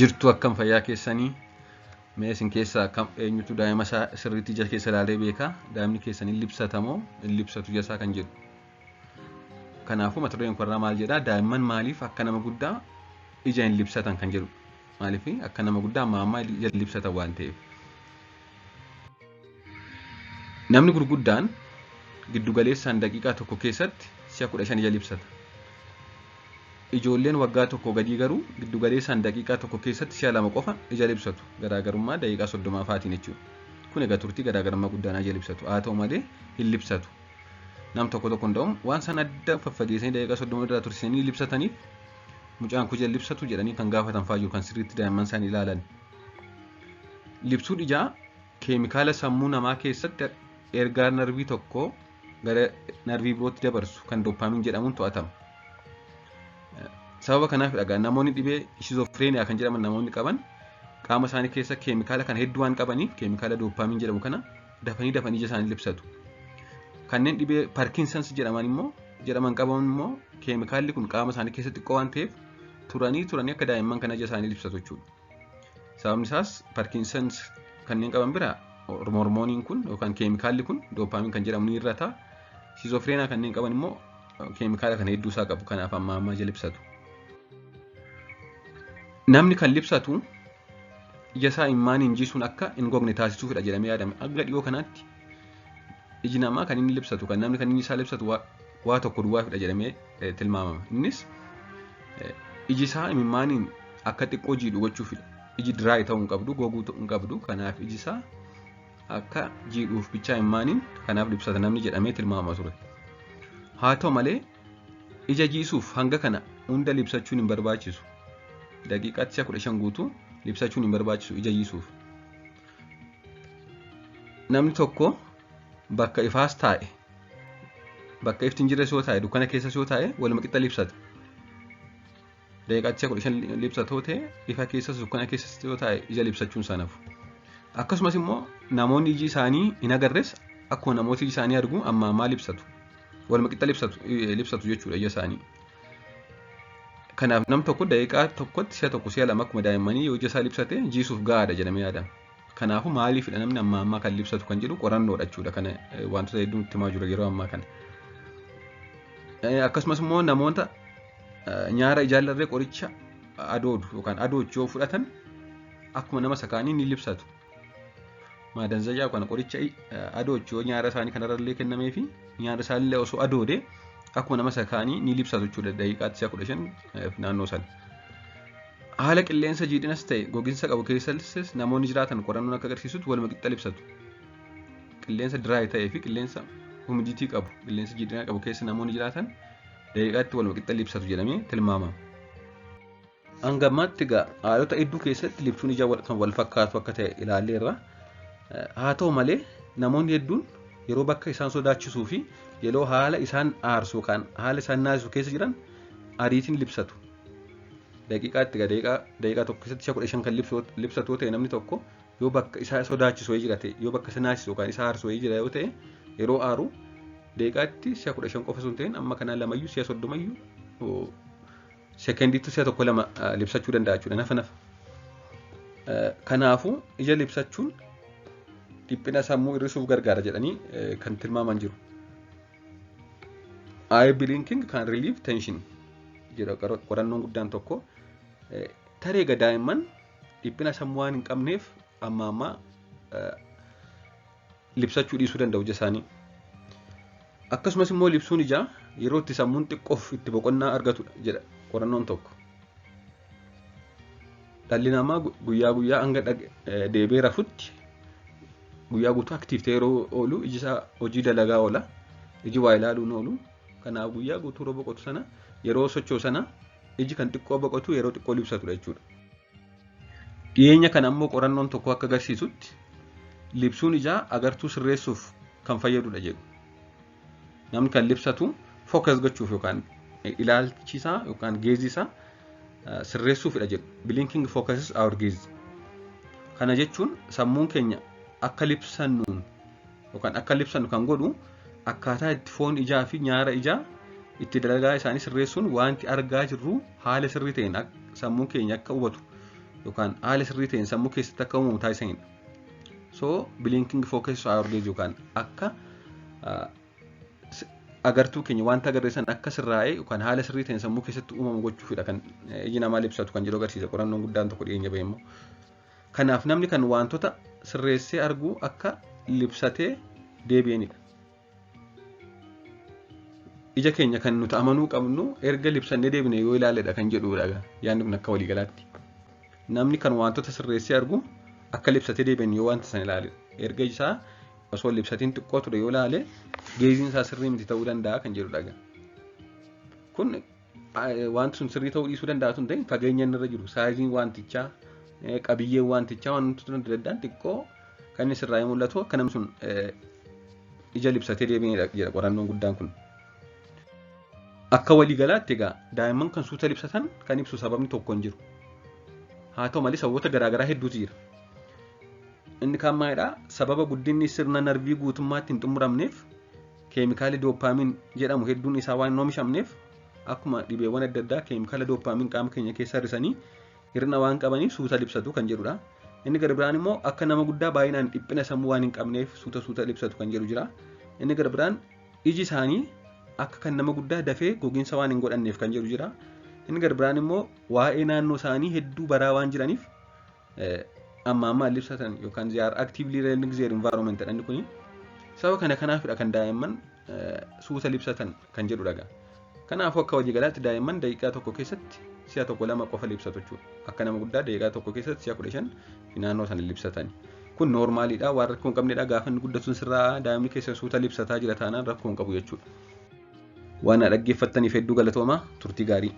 Jirtu akkam fayyaa keessanii? Mee isin keessaa kam eenyutu daa'ima isaa sirriitti ija keessa ilaalee beekaa? Daa'imni keessan hin libsata moo hin libsatu ija isaa kan jedhu. Kanaafuu mata dureen kun maal jedhaa? Daa'imman maaliif akka nama guddaa ija hin libsatan kan jedhu. Maaliif akka nama guddaa amma ammaa ija hin libsatan waan ta'eef. Namni gurguddaan giddugaleessaan daqiiqaa tokko keessatti si'a 15 ija libsata. Ijoolleen waggaa tokko gadii garuu giddugaleessaan daqiiqaa tokko keessatti si'a 2 qofa ija libsatu. Garaagarummaa daqiiqaa 30 fa'aatiin jechuudha. Kun egaa turtii garaagarummaa guddaan ija libsatu. Haa ta'u malee hin libsatu. Nam tokko tokko hunda'uun waan san adda faffageessanii daqiiqaa 30 irraa tursiisanii libsataniif mucaan kun ija libsatu jedhanii kan gaafatan fa'aa jiru kan sirriitti daa'imman isaanii ilaalan. Libsuun ijaa keemikaala sammuu namaa keessatti ergaa narvii tokko gara narvii birootti dabarsu kan dopamine jedhamuun to'atama. Sababa kanaaf egaa namoonni dhibee shizofireeniyaa kan jedhaman namoonni qaban qaama isaanii keessa keemikaala kana hedduu waan qabaniif keemikaala dopamine jedhamu kana dafanii dafanii ija isaanii libsatu. Kanneen dhibee Parkinsons jedhaman immoo jedhaman qaban immoo keemikaalli kun qaama isaanii keessa xiqqoo waan ta'eef turanii turanii akka daa'imman kana ija isaanii libsatu jechuudha. Sababni isaas Parkinsons kanneen qaban bira hormooniin kun yookaan keemikaalli kun dopamine kan jedhamu ni hir'ata. Shizofireeniyaa kanneen qaban immoo keemikaala kana hedduu isaa qabu kanaaf amma ammaa ija libsatu. Namni kan libsatu ija isaa imimmaaniin jiisuun akka hin gogne taasisuufidha jedhamee yaadame. Hanga dhiyoo kanaatti iji namaa kan inni libsatu kan namni kan inni isaa libsatu waa tokko duwwaafidha jedhamee tilmaamama. Innis iji isaa imimmaaniin akka xiqqoo jiidhu gochuufidha. Iji dry ta'uu hin qabdu, goguu hin qabdu. Kanaaf iji isaa akka jiidhuuf bichaa imimmaaniin kanaaf libsata namni jedhamee tilmaamama ture. Haa ta'u malee ija jiisuuf hanga kana hunda libsachuun hin barbaachisu. Daqiiqaatti si'a 15 guutuu libsachuun hin barbaachisu ija jiisuuf. Namni tokko bakka ifaas taa'e bakka ifti hin jirres yoo taa'e dukkana keessas yoo taa'e waluma qixa libsata. Daqiiqaatti si'a 15 libsata yoo ta'e ifa keessas dukkana keessas yoo taa'e ija libsachuun isaa nafu. Akkasumas immoo namoonni iji isaanii hin agarres akkuma namoota iji isaanii argu amma ammaa libsatu. Waluma qixa libsatu jechuudha ija isaanii. Kanaaf nam tokko daqiiqaa tokkotti si'a tokko si'a lama akkuma daa'immanii yoo ija isaa libsate jiisuuf gahaadha jedhamee yaadama. Kanaafuu maaliifidha namni amma ammaa kan libsatu kan jedhu qorannoodha jechuudha. Kana wantoota hedduun itti himaa jiru yeroo ammaa kana. Akkasumas immoo namoota nyaara ijaallarree qoricha adoodu yookaan adoochu yoo fudhatan akkuma nama sakaanii ni libsatu. Maadanzajaa yookaan qoricha adoochu yoo nyaara isaanii kanarrallee kennamee fi nyaara isaaniillee osoo adoode akkuma nama sakaanii ni libsatu jechuudha daqiiqaatti si'a 15 naannoo sana. Haala qilleensa jiidhinas ta'e goginsa qabu keessattis namoonni jiraatan qorannoon akka agarsiisutti waluma qixa libsatu. Qilleensa dry ta'ee fi qilleensa humidity qabu, qilleensa jiidhina qabu keessa namoonni jiraatan daqiiqaatti waluma qixa libsatu jedhamee tilmaamama. Hanga ammaatti egaa haalota hedduu keessatti libsuun ija kan wal fakkaatu akka ta'e ilaalleerra. Haa ta'u malee namoonni hedduun yeroo bakka isaan sodaachisuu fi yeroo haala isaan aarsu yookaan haala isaan naasisu keessa jiran ariitiin libsatu. Daqiiqaatti egaa daqiiqaa tokko keessatti si'a 15 kan libsatu yoo ta'e namni tokko yoo bakka isaa sodaachisu wayii jira ta'e yoo bakka isa naasisu yookaan isa aarsu wayii jira yoo ta'e yeroo aaru daqiiqaatti si'a 15 qofa osoo hin ta'in amma kanaa lamayyuu si'a 30yyuu sekendiitti si'a tokko lama libsachuu danda'a jechuudha nafa nafa. Kanaafuu ija libsachuun dhiphina sammuu hir'isuuf gargaara jedhanii kan tilmaaman jiru. Eye blinking can relieve tension jedha qorannoon guddaan tokko. Taree egaa daa'imman dhiphina sammuu waan hin qabneef amma ammaa libsachuu dhiisuu danda'u ija isaanii. Akkasumas immoo libsuun ijaa yeroo itti sammuun xiqqoof itti boqonnaa argatudha jedha qorannoon tokko. Dhalli namaa guyyaa guyyaa hanga deebi'ee rafutti guyyaa guutuu active ta'ee yeroo oolu iji isaa hojii dalagaa oola. Iji waa ilaaluun oolu. Kanaaf guyyaa guutuu yeroo boqotu sana yeroo socho'u sana iji kan xiqqoo boqotu yeroo xiqqoo libsatudha jechuudha. Dhiyeenya kana immoo qorannoon tokko akka agarsiisutti libsuun ijaa agartuu sirreessuuf kan fayyadudha jedhu. Namni kan libsatu focus gochuuf yookaan ilaalchi isaa yookaan gaze isaa sirreessuufidha jedhu. Blinking focuses our gaze. Kana jechuun sammuun keenya akka libsannuun yookaan akka libsannu kan godhu akkaataa itti foon ijaa fi nyaara ijaa itti dalagaa isaanii sirreessuun wanti argaa jirru haala sirrii ta'een sammuun keenya akka hubatu yookaan haala sirrii ta'een sammuu keessatti akka uumamu taasisanidha. So blinking focus our gaze yookaan akka agartuu keenya wanta agarre sana akka sirraa'ee yookaan haala sirrii ta'een sammuu keessatti uumamu gochuufidha kan iji namaa libsatu kan jedhu agarsiisa qorannoon guddaan tokko dhiyeenya bahe immoo. Kanaaf namni kan wantoota sirreessee arguu akka libsatee deebi'anidha. Ija keenya kan nuti amanuu qabnu erga libsannee deebine yoo ilaalledha kan jedhudha yaadni kun akka waliigalaatti. Namni kan wantoota sirreessee argu akka libsatee deebi'an yoo wanta sana ilaaledha. Erga isaa osoo libsatiin xiqqoo ture yoo ilaale gazeiin isaa sirrii miti ta'uu danda'a kan jedhudha. Kun wanti sun sirrii ta'uu dhiisuu danda'a sun ta'in fageenya inni irra jiru, sizeiin wantichaa, qabiyyeen wantichaa, wantoota adda addaan xiqqoo kan inni sirraa'ee mul'atu akka namni sun ija libsatee deebi'anidha jedha qorannoon guddaan kun. Akka waliigalaatti egaa daa'imman kan suuta libsatan kan ibsu sababni tokko hin jiru. Haa ta'u malee sababoota garaagaraa hedduutu jira. Inni kaan maalidhaa? Sababa guddinni sirna narvii guutummaatti hin xumuramneef, keemikaalli dopamine jedhamu hedduun isaa waan hin oomishamneef, akkuma dhibeewwan adda addaa keemikaala dopamine qaama keenya keessa hir'isanii hir'ina waan qabaniif suuta libsatu kan jedhudha. Inni gara biraan immoo akka nama guddaa baay'inaan dhiphina sammuu waan hin qabneef suuta suuta libsatu kan jedhu jira. Inni gara biraan iji isaanii akka kan nama guddaa dafee gogiinsa waan hin godhanneef kan jedhu jira. Inni gara biraan immoo waa'ee naannoo isaanii hedduu baraa waan jiraniif amma ammaan libsatan yookaan they are actively learning their environment jedhani kuni. Sababa kana kanaafidha kan daa'imman suuta libsatan kan jedhu dhagaa. Kanaafuu akka walii galaatti daa'imman daqiiqaa tokko keessatti si'a tokko lama qofa libsatu jechuudha. Akka nama guddaa daqiiqaa tokko keessatti si'a 15 naannoo sana libsatani. Kun normaliidha, waan rakkoo hin qabnedha. Gaafa inni guddatuun sirraa daa'imni keessa suuta libsataa jira taanaan rakkoo hin qabu jechuudha. Waan na dhaggeeffattaniif hedduu galatoomaa, turtii gaarii.